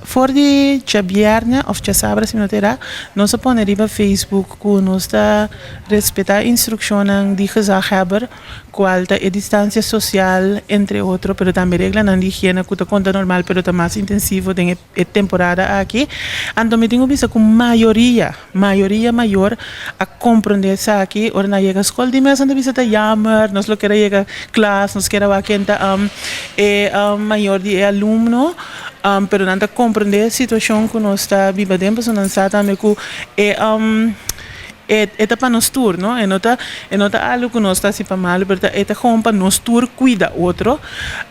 For di djabièrnè òf djasabra, si mi no ta erá, nos a pone riba Facebook ku nos ta respetá instrukshonnan di gezaghebber, kual ta e distansia sosial, entre otro, pero tambe reglanan di higiena ku ta konta normal pero ta mas intensivo den e temporada aki. Anto mi tin ku bisa ku mayoria, mayoria mayor a komprondé esaki. Ora nan yega skol di mes nan ta bisa ta jammer, nos lo ker a yega klas, nos ker a wak ken ta e mayor di e alumno. Pero nan ta comprende e situacion cu nos ta biba den, pasobra nan sa tambe cu e ta pa nos tur, no? E no ta algo cu nos ta haci pa malo, pero e ta gewoon pa nos tur cuida otro.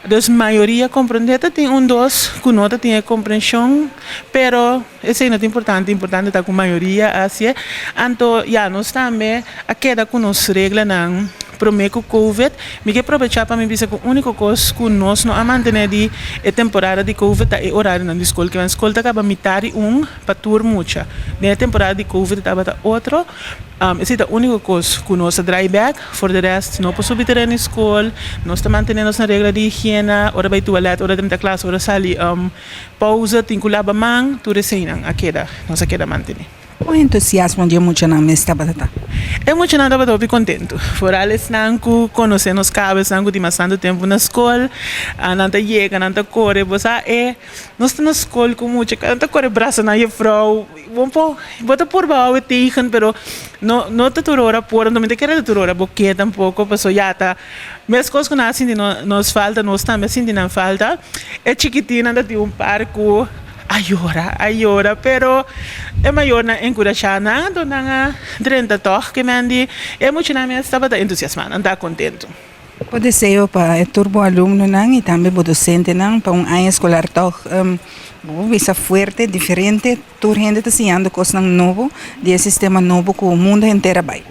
Dus mayoria comprende, ta tin un dos cu no ta tin e comprension, pero esey no ta importante, importante ta cu mayoria a haci'e. Anto ya, nos tambe a keda cu nos reglanan prome cu COVID. Mi ke aprovecha pa mi bisa cu unico cos cu nos no a mantene di e temporada di COVID ta e horarionan di scol. Cu scol ta caba 12:30 pa tur mucha. Den e temporada di COVID tabata otro. Esey ta unico cos cu nos a draai back. For the rest, no por subi tereno di scol. Nos ta mantene nos regla di higiena. Ora bay toilet, ora drenta klas, ora sali pausa, tin cu laba man, tur eseynan a keda, nos a keda mantene. E entusiasmo di muchanan mes tabata? E muchanan tabata hopi contento. Vooral esnan cu conoce nos caba, esnan cu tin mas tanto tempo na scol, nan ta yega, nan ta core, bo sa e, nos ta na scol cu mucha, nan ta core brasa na juffrouw, bon po, bo ta purba hou tegen, pero no ta tur ora por, no mi ta kere ta tur ora bo ke tampoco, paso ya ta, mes cos cu nan a sinti nos falta, nos tambe a sinti nan falta. E chikitinnan ta tin un par cu a yora, a yora, pero e mayornan encurasha nan, anto nan a drenta toch, ke men di, e muchanan mes tabata entusiasma, nan ta contento. Bo deseo pa e tur bo alumnonan y tambe bo docentenan pa un aña escolar toch bo bisa fuerte, diferente, tur hende ta siñando cosnan nobo di e sistema nobo cu mundo henter a bay.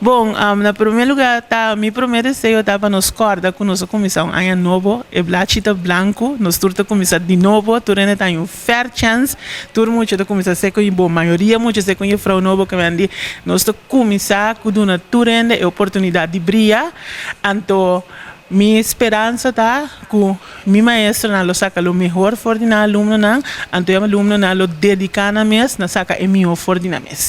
Bon, na prome lugar, ta mi prome deseo ta pa nos corda cu nos a cuminsa un aña nobo, e blachi ta blanco, nos tur ta cuminsa di nobo, tur hende ta un fair chance, tur mucha ta cuminsa ser cu bo, mayoria mucha ser cu juffrouw nobo, ke men di, nos ta cuminsa cu duna tur hende e oportunidad di bria. Anto mi speransa ta cu mi maestronan lo saca lo mehor for di nan alumnonan, anto e alumnonan lo dedica nan mes na saca e mihor for di nan mes.